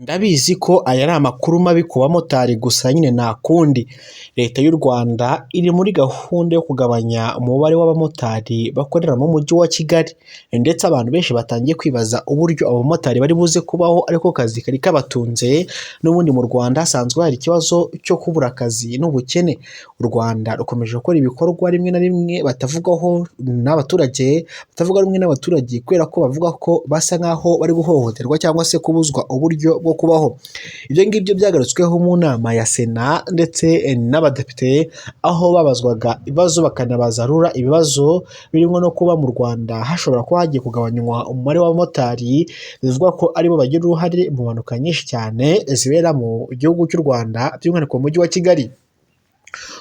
Ndabizi ko aya ari amakuru mabi ku bamotari, gusa nyine nta kundi. Leta y'u Rwanda iri muri gahunda yo kugabanya umubare w'abamotari bakorera mu mujyi wa Kigali, ndetse abantu benshi batangiye kwibaza uburyo abamotari bari buze kubaho ariko kazi kari kabatunze. N'ubundi mu Rwanda hasanzwe hari ikibazo cyo kubura akazi n'ubukene. U Rwanda rukomeje gukora ibikorwa rimwe na rimwe batavugwaho n'abaturage, batavuga rumwe n'abaturage, kubera ko bavuga ko basa nk'aho bari guhohoterwa cyangwa se kubuzwa uburyo bwo kubaho. Ibyo ngibyo byagarutsweho mu nama ya Sena ndetse n'abadepite, aho babazwaga ibibazo bakanabaza RURA ibibazo birimo no kuba mu Rwanda hashobora kuba hagiye kugabanywa umubare w'abamotari, bivugwa ko aribo bagira uruhare mu mpanuka nyinshi cyane zibera mu gihugu cy'u Rwanda, by'umwihariko mu mujyi wa Kigali.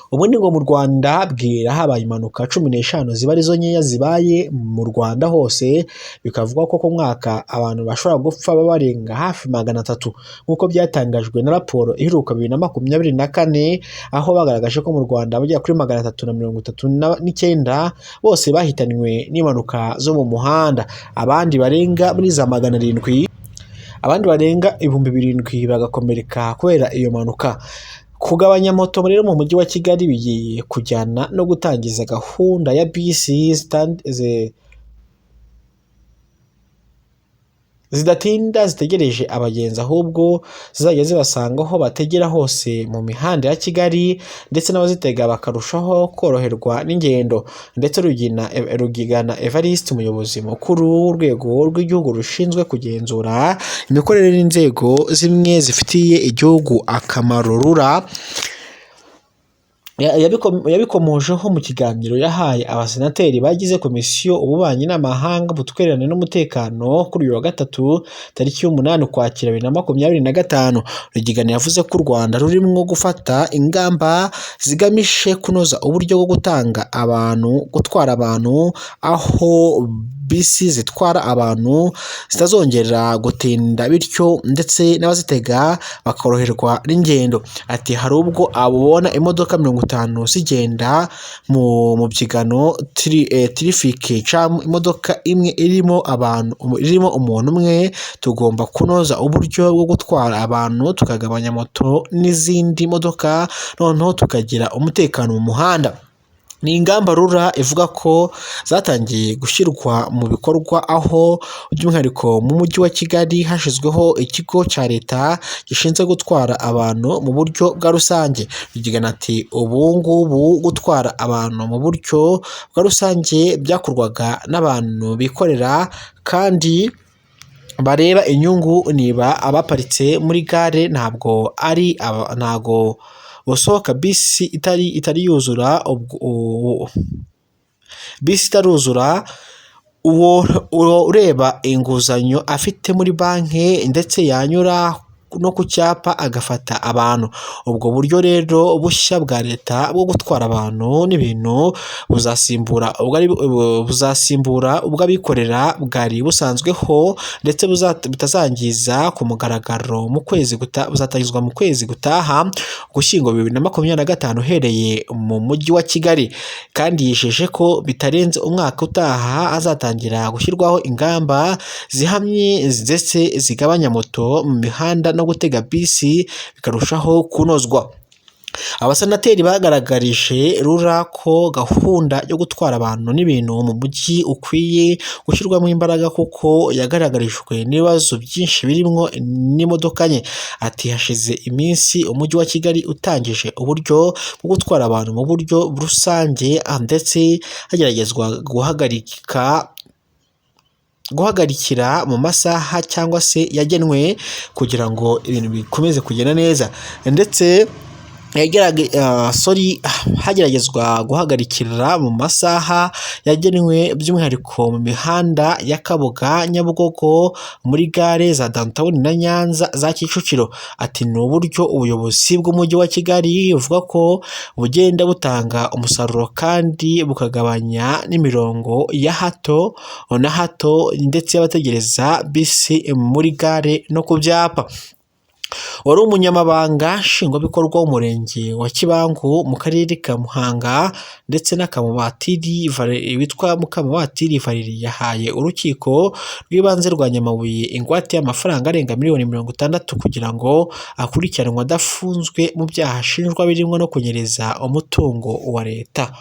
Ubundi ngo mu Rwanda bwira habaye impanuka 15 ziba arizo nkeya zibaye mu Rwanda hose, bikavugwa ko ku mwaka abantu bashobora gupfa barenga hafi 300, nk'uko byatangajwe na raporo iheruka 2024, aho bagaragaje ko mu Rwanda abagera kuri 339 bose bahitanywe n'impanuka zo mu muhanda, abandi barenga muri za 700, abandi barenga 7000 bagakomereka kubera iyo mpanuka. Kugabanya moto rero mu mujyi wa Kigali bigiye kujyana no gutangiza gahunda ya bisi zidatinda zitegereje abagenzi, ahubwo zizajya zibasanga aho bategera hose mu mihanda ya Kigali, ndetse n'abazitega bakarushaho koroherwa n'ingendo. Ndetse Rugigana Evariste, umuyobozi mukuru w'urwego rw'igihugu rushinzwe kugenzura imikorere n'inzego zimwe zifitiye igihugu akamaro RURA, yabikomojeho mu kiganiro yahaye abasenateri bagize komisiyo ububanyi n'amahanga, ubutwererane n'umutekano kuri uyu wa gatatu tariki 8 Ukwakira 2025. Rugigana yavuze ko u Rwanda rurimo gufata ingamba zigamije kunoza uburyo bwo gutanga abantu, gutwara abantu, aho bisi zitwara abantu zitazongera gutinda, bityo ndetse n'abazitega bakoroherwa n'ingendo. Ati hari ubwo abona imodoka 50 zigenda mu mubyigano, traffic jam, imodoka imwe irimo abantu, irimo umuntu umwe. Tugomba kunoza uburyo bwo gutwara abantu, tukagabanya moto n'izindi modoka, noneho tukagira umutekano mu muhanda. Ni ingamba RURA ivuga ko zatangiye gushyirwa mu bikorwa, aho by'umwihariko mu mujyi wa Kigali hashyizweho ikigo cya leta gishinzwe gutwara abantu mu buryo bwa rusange. Rugigana ati ubu ngubu gutwara abantu mu buryo bwa rusange byakorwaga n'abantu bikorera kandi bareba inyungu, niba abaparitse muri gare ntabwo ari ntabwo busohoka bisi itari yuzura, bisi itaruzura, uwo ureba inguzanyo afite muri banki, ndetse yanyura no ku cyapa agafata abantu. Ubwo buryo rero bushya bwa leta bwo gutwara abantu n'ibintu buzasimbura ubw'abikorera bwari busanzweho, ndetse butazangiza ku mugaragaro mu kwezi buzatangizwa mu kwezi gutaha Ugushyingo 2025 uhereye mu mujyi wa Kigali. Kandi yijeje ko bitarenze umwaka utaha hazatangira gushyirwaho ingamba zihamye ndetse zigabanya moto mu mihanda no gutega bisi bikarushaho kunozwa. Abasenateri bagaragarije RURA ko gahunda yo gutwara abantu n'ibintu mu mujyi ukwiye gushyirwamo imbaraga, kuko yagaragarijwe n'ibibazo byinshi birimo n'imodoka nke. Ati hashize iminsi umujyi wa Kigali utangije uburyo bwo gutwara abantu mu buryo rusange, ndetse hageragezwa guhagarikira mu masaha cyangwa se yagenwe kugira ngo ibintu bikomeze kugenda neza, ndetse hageragezwa guhagarikira mu masaha yagenwe, by'umwihariko mu mihanda ya Kabuga, Nyabugogo, muri gare za Downtown na Nyanza za Kicukiro. Ati ni uburyo ubuyobozi bw'umujyi wa Kigali buvuga ko bugenda butanga umusaruro kandi bukagabanya n'imirongo ya hato na hato, ndetse y'abategereza bisi muri gare no ku byapa. Wari umunyamabanga nshingwabikorwa w'umurenge wa Kibangu mu karere ka Muhanga ndetse n'Akamubatiri witwa Mukamubatiri Valeri yahaye urukiko rw'ibanze rwa Nyamabuye ingwate y'amafaranga arenga miliyoni 60 kugira ngo akurikiranwe adafunzwe mu byaha ashinjwa birimo no kunyereza umutungo wa leta.